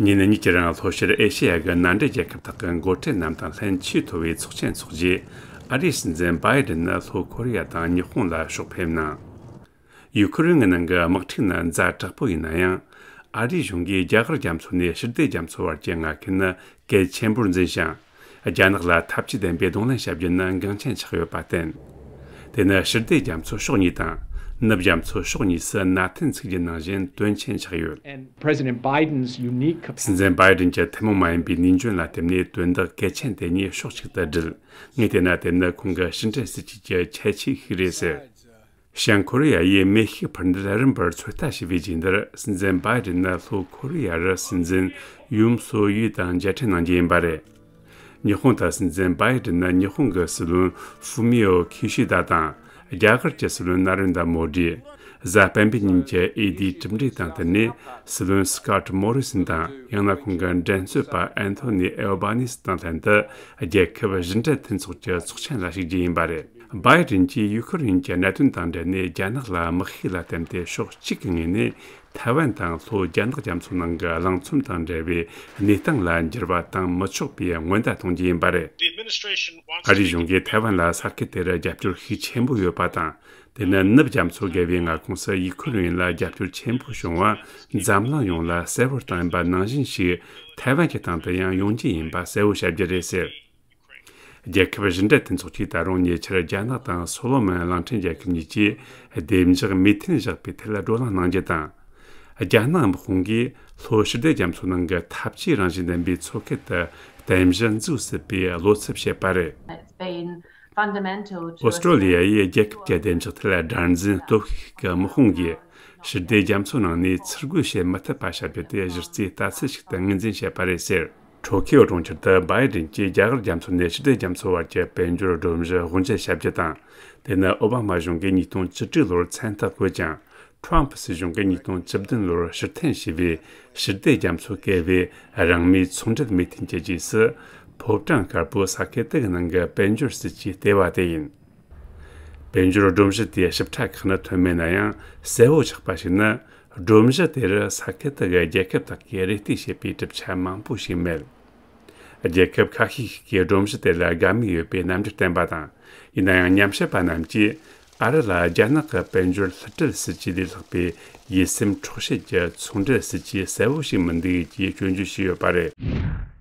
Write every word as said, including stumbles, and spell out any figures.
ཉིན་གཉིས་ཀྱི་རིང་ལྷོ་ཤར་ཨེ་ཤེ་ཡ་གི་མནའ་འབྲེལ་རྒྱལ་ཁབ་དག་གི་འགོ་ཁྲིད་རྣམས་དང་ལྷན་ཆེས་མཐོ་བའི་ཚོགས་ཆེན་འཚོགས་རྗེས། ཨ་རིའི་སྲིད་འཛིན་བྷའི་ཌེན་ནི་ལྷོ་ཁོ་རེ་ཡ་དང་ཉི་ཧོང་ལ་ཕྱོགས་ཕེབས་གནང་། ཡུ་ཁུ་རེན་གྱི་ནང་གི་དམག་འཁྲུག་ནི་ཛ་དྲག་པོ་ཡིན་ན་ཡང་། ཨ་རིའི་གཞུང་གིས་རྒྱ་གར་རྒྱ་མཚོ་ནས་ཕྱི་སྡོད་རྒྱ་མཚོ་བར་གྱི་མངའ་ཁུལ་ནི་གལ་ཆེན་པོར་འཛིན་ཞིང་། རྒྱ་ནག་ལ་ཐབས་ཇུས་ལྡན་པའི་གདོང་ལེན་བྱ་རྒྱུ་ནི་འགངས་ཆེན་ཆགས་ཡོད་པར་བརྟེན། དེ་ནི་ཕྱི་སྡོད་རྒྱ་མཚོ་ཕྱོགས་གཉིས་དང་ནུབ་རྒྱ་མཚོ་ཕྱོགས་གཉིས་སུ་མནའ་མཐུན་ཚུགས་རྒྱུ་ནང་བཞིན་དོན་ཆེན་ཆགས་ཡོད། And President Biden's unique capacity. སྲིད་འཛིན་བྷའི་ཌེན་གྱི་ཐུན་མོང་མ་ཡིན་པའི་ནུས་འཇོན་ལ་བརྟེན་ནས་དོན་དག་གལ་ཆེན་དེ་གཉིས་ཕྱོགས་གཅིག་ཏུ་སྒྲིལ། ངས་བལྟས་ན་དེ་ནི་ཁོང་གི་ཕྱི་འབྲེལ་སྲིད་ཇུས་ཀྱི་ཁྱད་ཆོས་ཤིག་རེད་ཟེར། བྱང་ཁོ་རེ་ཡ་ཡིས་མེ་ཤུགས་འཕུར་མདེལ་རིམ་པར་ཚོད་ལྟ་བྱས་པའི་རྗེས་འདིར། སྲིད་འཛིན་བྷའི་ཌེན་ནི་ལྷོ་ཁོ་རེ་ཡ་རུ་སྲིད་འཛིན་ཡུན་སོ་ཡུ་དང་མཇལ་འཕྲད་གནང་རྒྱུ་ཡིན་པ་རེད། ཉི་ཧོང་དུ་སྲིད་འཛིན་བྷའི་ཌེན་ནི་ཉི་ཧོང་གི་སྲིད་བློན་ཧྥུ་མི་ཡོ་ཁི་ཤི་དཱ་དང་། རྒྱ་གར་གྱི་སྲིད་བློན་ན་རེན་དྲ་མོ་ཌི། གཟའ་སྤེན་པའི་ཉིན་གྱི་ཨེ་ཌི་གྲུབ་འབྲས་དང་བསྟུན་ནས། སྲིད་བློན་སྐོད་མོ་རི་སན་དང་། ཡང་ན་ཁོང་གི་འགྲན་རྩོད་པ་ཨན་ཐོ་ནི་ཨེལ་བྷ་ནི་སི་དང་ལྷན་དུ། རྒྱལ་ཁབ་ཕྱི་འབྲེལ་མཐུན་ཚོགས་ཀྱི་ཚོགས་ཆེན་ལ་ཞུགས་རྒྱུ་ཡིན་པ་རེད། བྷའི་ཌེན་གྱིས་ཡུ་ཁུ་རེན་གྱི་གནད་དོན་དང་འབྲེལ་ནས་རྒྱ་ནག་ལ་དམག་ཤུགས་ལ་བརྟེན་ཏེ། ཕྱོགས་གཅིག་གི་ངོས་ནས་ཐའེ་ཝན་དང་ལྷོ་རྒྱ་ནག་རྒྱ་མཚོ་ནང་གི་གླིང་ཚོམ་དང་འབྲེལ་བའི་གནས་སྟངས་ལ་འགྱུར་བ་གཏོང་མི་ཆོག་པའི་སྔོན་བརྡ་གཏོང་རྒྱུ་ཡིན་པ་རེད། ཨ་རིའི་གཞུང་གིས་ཐའེ་ཝན་ལ་ས་ཁུལ་དེར་རྒྱབ་སྐྱོར་ཤུགས་ཆེན་པོ་ཡོད་པ་དང་། དེ་ནི་ནུབ་རྒྱ་མཚོ་བརྒལ་བའི་མངའ་ཁོངས་སུ་ཡུ་ཁུ་རེན་ལ་རྒྱབ་སྐྱོར་ཆེན་པོ་བྱུང་བ་འཛམ་གླིང་ཡོངས་ལ་གསལ་བོར་བཏང་ཡིན་པ་ནང་བཞིན་ཞིག་ཐའེ་ཝན་གྱི་སྟེང་དུ་ཡང་ཡོང་རྒྱུ་ཡིན་པ་གསལ་བོ་བྱ་རྒྱུ་རེད་ཟེར། རྒྱལ་ཁབ་ཕྱི་འབྲེལ་མཐུན་ཚོགས་ཀྱིས་ད་རུང་ཉེ་ཆར་རྒྱ་ནག་དང་སོ་ལོ་མོན་གླིང་ཕྲན་རྒྱལ་ཁབ་གཉིས་ཀྱིས་བདེ་འཇགས་མོས་མཐུན་བཞག་པའི་ཐད་བགྲོ་གླེང་གནང་རྒྱུ་དང་། རྒྱ་ནག་དམག་དཔུང་གིས་ལྷོ་ཕྱི་སྡོད་རྒྱ་མཚོ་ནང་གི་འཐབ་ཇུས་རང་བཞིན་ལྡན་པའི་མཚོ་ཁུལ་དུ་རྟེན་གཞི་འཛུགས་སྲིད་པའི་བློ་འཚབ་བྱེད་པ་རེད། It's been fundamental to ཨོ་སི་ཀྲོ་ལི་ཡ་ཡིས་རྒྱལ་ཁབ་ཀྱི་བདེ་འཇགས་ཐད་དགྲར་འཛིན་སྟོབས་ཤུགས་ཀྱི་དམག་དཔུང་གིས་ཕྱི་སྡོད་རྒྱ་མཚོ་ནང་ནས་ཚུར་རྒོལ་བྱེད་མི་ཐུབ་པ་བྱ་རྒྱུ་དེ་གཞི་རྩའི་ལྟ་ཚུལ་ཞིག་ཏུ་ངོས་འཛིན་བྱས་པ་རེད་ཟེར། ཊོ་ཁི་ཡོ་གྲོང་ཁྱེར་དུ་བྷའི་ཌེན་གྱིས་རྒྱ་གར་རྒྱ་མཚོ་ནས་ཕྱི་སྡོད་རྒྱ་མཚོ་བར་གྱི་དཔལ་འབྱོར་སྒྲོམ་གཞི་དབུ་འབྱེད་བྱ་རྒྱུ་དང་། དེ་ནི་ཨོ་བྷ་མ་གཞུང་གིས་ཉིས་སྟོང་བཅུ་དྲུག་ལོར་མཚན་རྟགས་བཀོད་ཀྱང་། ཁྲོམ་ཕུ་སྲིད་གཞུང་གིས་ཉིས་སྟོང་བཅུ་བདུན་ལོར་ཕྱིར་འཐེན་བྱས་པའི་ཕྱི་སྡོད་རྒྱ་མཚོ་བཀལ་བའི་རང་མོས་ཚོང་འབྲེལ་མོས་མཐུན་གྱི་རྗེས་སུ། ཕོ་བྲང་དཀར་པོའི་ས་ཁུལ་དེ་གི་ནང་གི་དཔལ་འབྱོར་སྲིད་ཇུས་ལྟེ་བ་དེ་ཡིན། དཔལ་འབྱོར་སྒྲོམ་གཞི་དེའི་ཞིབ་ཕྲ་ཁག་ནི་ཐོན་མེད་ན་ཡང་། གསལ་བོ་ཆགས་པ་ཞིག་ནི། སྒྲོམ་གཞི་དེར་ས་ཁུལ་དག་གི་རྒྱལ་ཁབ་དག་གིས་རེ་ལྟོས་བྱེད་པའི་གྲུབ་ཆ་མང་པོ་ཞིག་མེད། རྒྱལ་ཁབ་ཁ་ཤས་ཤིག་གིས་སྒྲོམ་གཞི་དེ་ལ་དགའ་མོས་ཡོད་པའི་རྣམ་འགྱུར་བསྟན་པ་དང་། ཡིན་ན་ཡང་། ཉམས་ཞིབ་པ་རྣམས་ཀྱིས་ཨ་རི་ལ་རྒྱ་ནག་གི་དཔལ་འབྱོར་བསླུ་བྲིད་སྲིད་ཇུས་ལས་ལྷག་པའི་ཡིད་སེམས་འཕྲོག་བྱེད་ཀྱི་ཚོང་འབྲེལ་སྲིད་ཇུས་གསལ་བོ་ཞིག་མི་འདུག་ཅེས་སྐྱོན་བརྗོད་བྱས་ཡོད་པ་རེད།